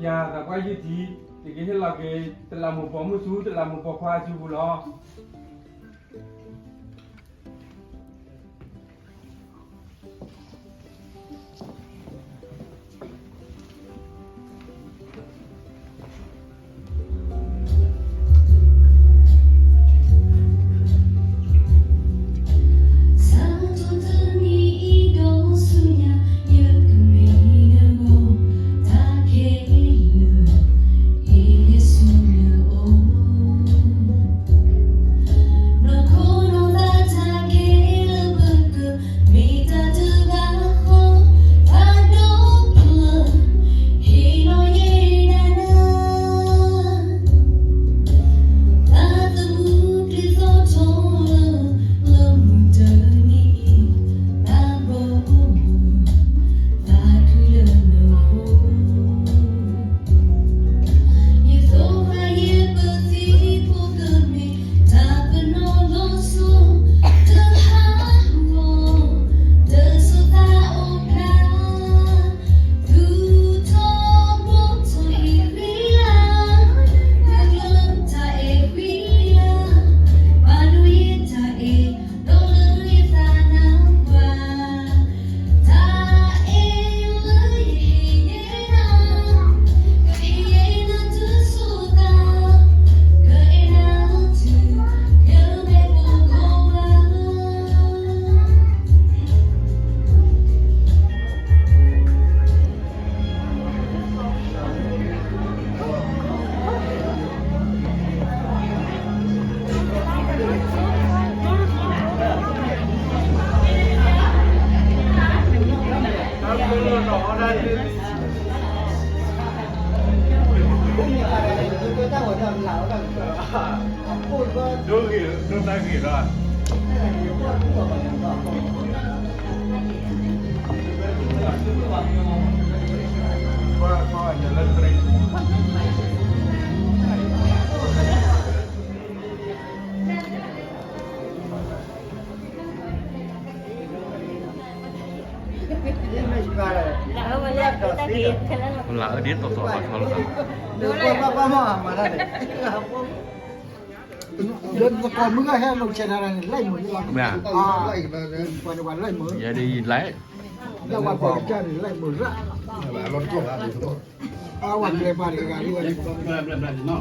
ယၤသးပှၢ်ယုၢ်ထံ ယကဟ့ၣ်လီၤက့ၤ တလးမူးပိာ်မုၣ်ဆူ တလးမူးပိာ်ခွါအစုပူၤလီၤ. လၢအဒ်သိးသိးဘၣ်ထီလီၤ, လၢသကိးမုၢ်ဂၤဟဲလိာ်ဆဲးတၢ်န့ၣ် လၢမုာ်လီၤ, ပှၤန့ၣ်ပှၤလၢမုာ်, ယဲဒ်ယံာ်လၢ, လၢပှၤပှၤကစၢ်န့ၣ် လၢမုာ်ရၣ်, အဝဲကျဲပှၤတဂၤဂၤလံ,